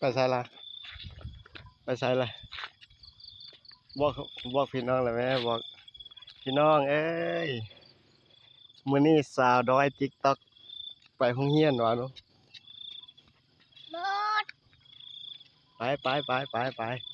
ໄປໃສລະ? ໄປໃສລະ? ບອກ ບອກພີ່ນ້ອງລະແມ່ ບອກ ພີ່ນ້ອງເອີຍ ມື້ນີ້ສາວດອຍຕິກຕັອກໄປໂຮງຮຽນວ່າເນາະ. ໄປ ໄປ ໄປ ໄປ ໄປ.